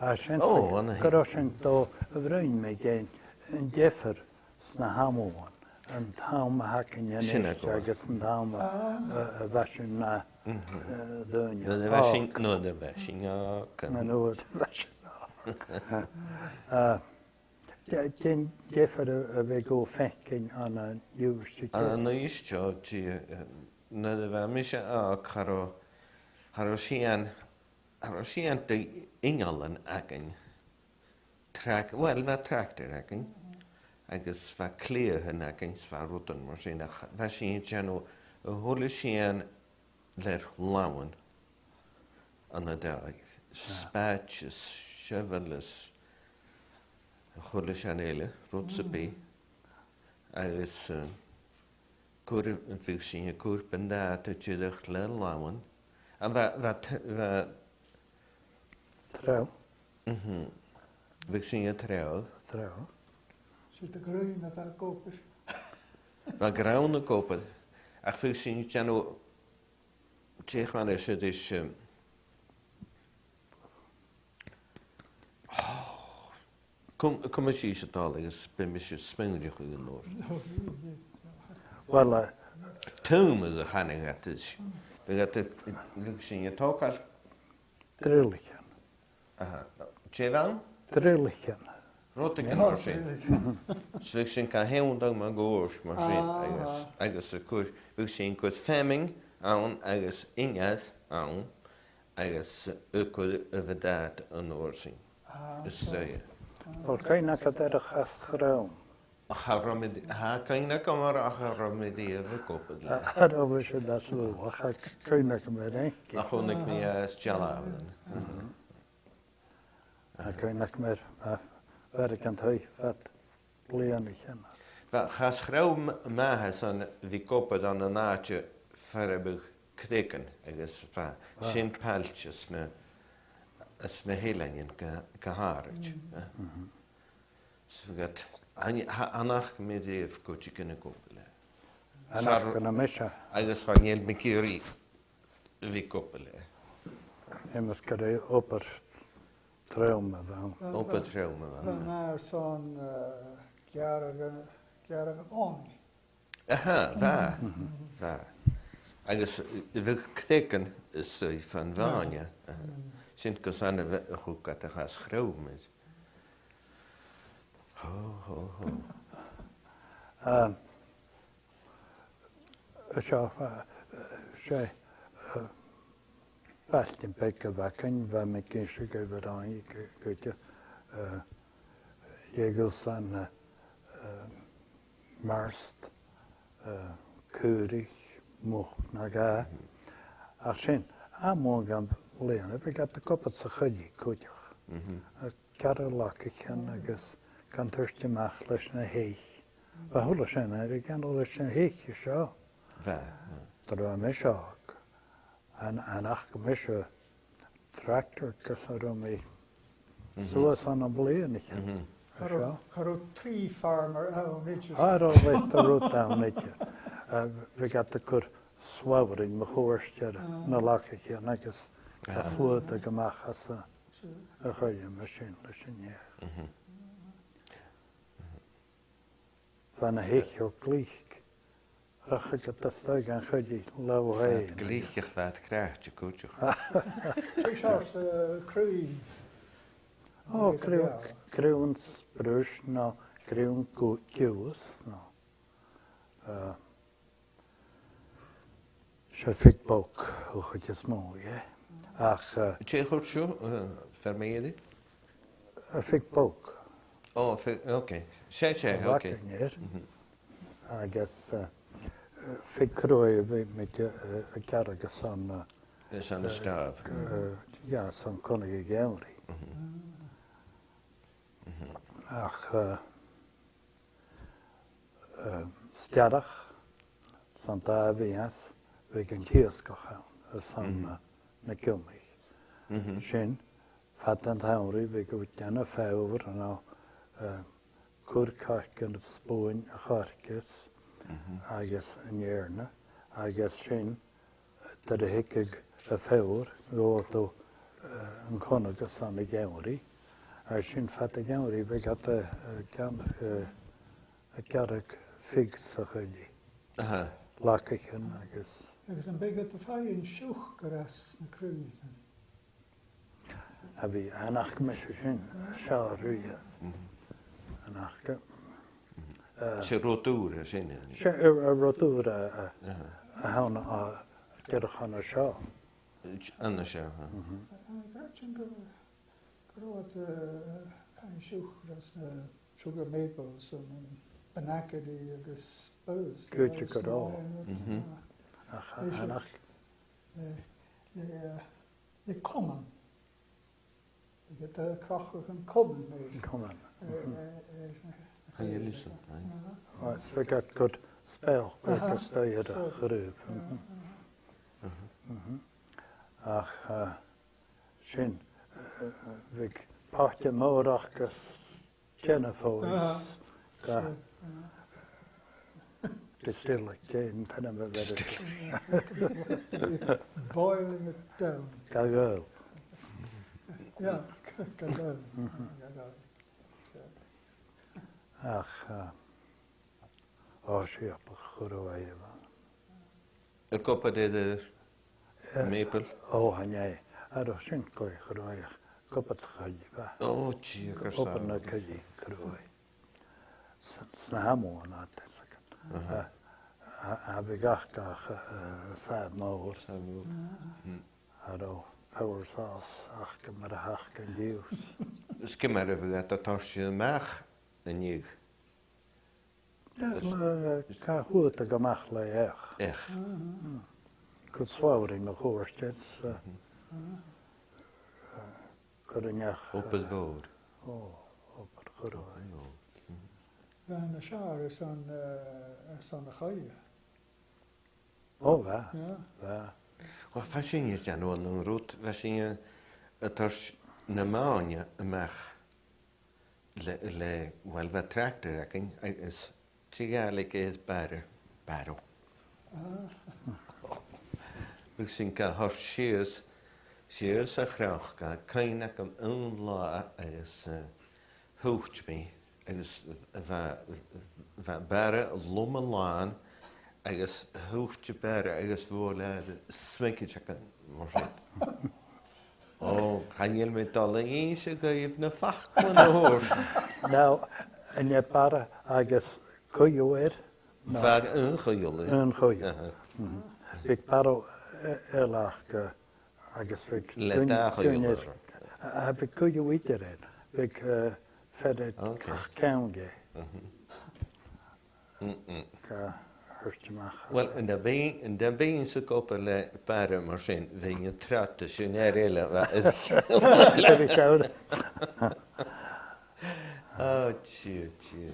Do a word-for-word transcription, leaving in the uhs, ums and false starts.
A sin, ò, an-, gun robh sin dol a bhruidhinn mu dheidhinn an diofar sna h-amannan, an t-àm a th' againn a-nis agus an t-àm a, a, a bha sinn na, eh, daoine. Nuair a bha sinn, nuair a bha sinn òg. Nuair a bha sinn òg. Eh, dè, dè an diofar a, a bhiodh tu a' faicinn ann an Uibhist a Deas? Ann an Uibhist a Deas, eh, nuair a bha mise òg, cha robh, cha robh sìon, cha robh sìon de innealan againn. Trac-, well, bha tractar againn, agus bha cliathan againn, 's bha rudan mar sin, ach bha sinn a' dèanamh a h-uile sìon le ar làmhan ann an dòigh. Spàid is seamhail is a h-uile sìon eile, rud sam bith. Agus, eh, cuir, bhiodh sinn a' cur buntàta dìreach le ar làmhan. A bha, bha t-, bha treabh. Mhm. Bhiodh sinn a' treabhadh. Treabhadh. 'S e do ghrunnd a bha ag obair. Bha grunnd ag obair. Ach bhiodh sinn a' dèanamh, dè chanainn-sa ris, eh, Cùm, cùm sìos a' dol agus bidh mise a' smaoineachadh an uair. Well, eh, tumadh a chanadh iad ris. Bhiodh iad a', bhiodh sinn a' togail. Driolaichean. Aha. Dè bh' ann? Driolaichean. Rudeigin mar sin. 'S bhiodh sinn ga thionndadh mun cuairt mar sin, agus, agus a' cur, bhiodh sinn a' cur feamainn ann agus innear ann. Agus a' cur a' bhuntàta an uair sin. Ah, is, eh, a bheil cuimhne agad air a' chas chrom? Cha robh mi, tha cuimhne agam air, ach cha robh mi riamh ag obair leatha. Cha robh mise nas lugha, ach tha cuimhne agam air e. Ach chunnaic mi e às dealbhan. Mhm. Tha cuimhne agam air, bha, bha e aig an taigh fad bliadhnaichean. Bha, chas chrom m-, m' athar-san a bhiodh ag obair ann an àite far am biodh creagan agus bha sin pailteas na, às na h-eileanan gu, gu h-àraid. Mm. Eh? Mhm. So bhiodh iad, an, tha, chan fhaca mi riamh cuideigin ag obair leatha. Chan fhaca mise. Agus chan eil mi ag iarraidh a bhith ag obair leatha. Tha mi a' smaoineachadh gur e obair trom a bh' ann. Obair trom a bh' ann. Bha m' athair-san, eh, gearradh, gearradh an fhonnaidh. Aha, bha, bha. Agus, eh, bhiodh creagan is, eh, fon bhàinne. Aha. Sin gus an a bh-, a thug iad a' chas chrom air. Ho, ho, ho. Ehm, Seo, eh, 's e, eh, bailtean beaga a bh' againn, bha mi ag innse dhuibh an-diugh gu, gu, eh, dh'fhalbh sinn, eh, eh, Mart, eh, Caorach, Muc na Gà. Ach sin, am meadhan dhen bhliadhna, bhiodh iad ag obair sa choille cuideachd. Mhm. Ag gearradh lagaichean agus gan toirt a-mach leis na h-eich. Bha a h-uile sìon air a dhèanamh leis na h-eich seo. Bha, bha. Nuair a bha mise òg, chan, chan fhaca mise tractar gus an robh mi suas ann am bliadhnaichean. Mhm. Cha robh, cha robh tree farmer ann idir. Cha robh, bha rud ann idir. Eh, bhiodh iad a' cur slabhraidhean mun cuairt air na lagaichean agus a' slaodadh a-mach às a' choille mar sin leis an each. Mhm. Bha na h-eich cho glic. Rachadh iad a-staigh dhan choille leotha fhèin. Glic ach bha iad craicte cuideachd. Dè seòrsa, eh, craobh? Ò, craobh, craobhan spruis no craobhan giuthas no, eh, 's e fig bog a' chuid as motha, yeah. Ach, eh, dè chuir sibh, eh, fear mu dheireadh? Eh, fig bog. Ò, fig, ok. 'S e, 's e, ok. Mhm. Agus, eh, fig cruaidh a bhiodh mi, eh, a' gearradh airson, eh, airson an stòbh. Eh, yeah, airson connadh a' gheamhraidh. Mhm. Ach, eh, eh, 's dòcha, san dà mhìos, bhiodh an t-iasgach ann, airson, eh, na giomaich. Mhm. Sin, fad an t-samhraidh, bhiodh iad a' dèanamh foghar, no, eh, cur coircean is spùin a' choirce agus an fheàrna, agus sin, nuair a thigeadh am foghar, gheibheadh tu, eh, an connadh airson a' gheamhraidh, Mar sin fad a' gheamhraidh, bhiodh iad, eh, eh, geam-, eh, a' gearradh figs sa choille. Aha. Lacaichean agus... Agus am biodh iad a' faighinn siùcar às na craobhan? A bhith, chan fhaca mise sin, seo a-rithist. Mhm. Chan fhaca. Mhm. Eh, 's e rud ùr a tha sin, eh? 'S e, eh, eh, rud ùr, eh, eh, aha, a th' ann, eh, dìreach an seo. An seo, aha. Mhm. Eh, eh, creidsinn gu, gu robh iad, eh, a' faighinn siùcar às na sugar maples, am, am, bonaccidae agus buzz. Creidsinn gu robh. Mhm. Ach, eh, chan fhaca. Eh, eh, eh, An comain. Bhiodh iad a' crochadh an comain air. An comain. Air, air, air, air, chan eil fhios agam, aye. Aha. Well, 's bhiodh iad a' cur speal, aha, agus tha iad a' chraobh. Aha. Mhm. Ach, eh, sin, eh, eh, bhiodh poite mòr agus Jennifer's. Ah, ga-, sure, yeah. Distillery, dè an t-ainm a bh' air. Distillery. Boiling it down. Ga ghabhail. Yeah, ga ghabhail. Ga ghabhail. Sure. Ach, eh, o, 's e obair chruaidh a bh' ann. An cupa de, de, eh, maple? O, chan e. Air sin, glè chruaidh, cupa de choille, bha. O, Dia, gur obair na coille chruaidh. S-, sna h-amannan a tha sin. Aha. Eh, a, a bhiodh gach, gach, eh, sàbh mòr. Sàbh mòr. Mm. Air a' power saws, ach gu mar a th' aca an-diugh. Is ciamar a bhiodh iad a' toirt sin a-mach an-diugh? Is, eh, cha chuireadh iad a-mach le each. Each. Mm. Gu slabhraidh na chùirte, is, eh, mhm, eh, cuireadh an each, obair, eh, mhòr. O, obair chruaidh. Obair mhòr. Mhm. Bha na seòrsa airson, eh, airson a' choille. O, bha. Yeah. Bha. Well, bha sinne a' dèanamh an aon rud, bha sinne a' toirt na mòine a-mach le, le, well, bha tractar againn, agus 's e Gàidhlig air barrow, barrow. Ah. Bhiodh sinn ga thoirt sìos, sìos a' chnoc, tha cuimhne agam aon latha agus, eh, thuit mi, agus bha, bha barrow loma-làn, agus thuit am barrow agus bha e air smiogaid agam, mar sin. O, chan eil mi dol a dh'innse dhuibh na faclan a thuirt. Now, an e barrow agus coille air? No. Bha aon choille air. Aon choille. Aha. Mhm. Bhiodh barrow, eh, eile aca, agus bhiodh le duine, dà choille duine air. A, a bhiodh coille idir air. Bhiodh, eh, fear air, ok, gach ceann dheth. Mhm. Mm-mm. Ga thoirt a-mach às. Well, an do bhithinn, an do bhithinn-sa ag obair le barrow mar sin, bhithinn a' trod sin air eile, bha. Bha e ceart. O, Dia, Dia.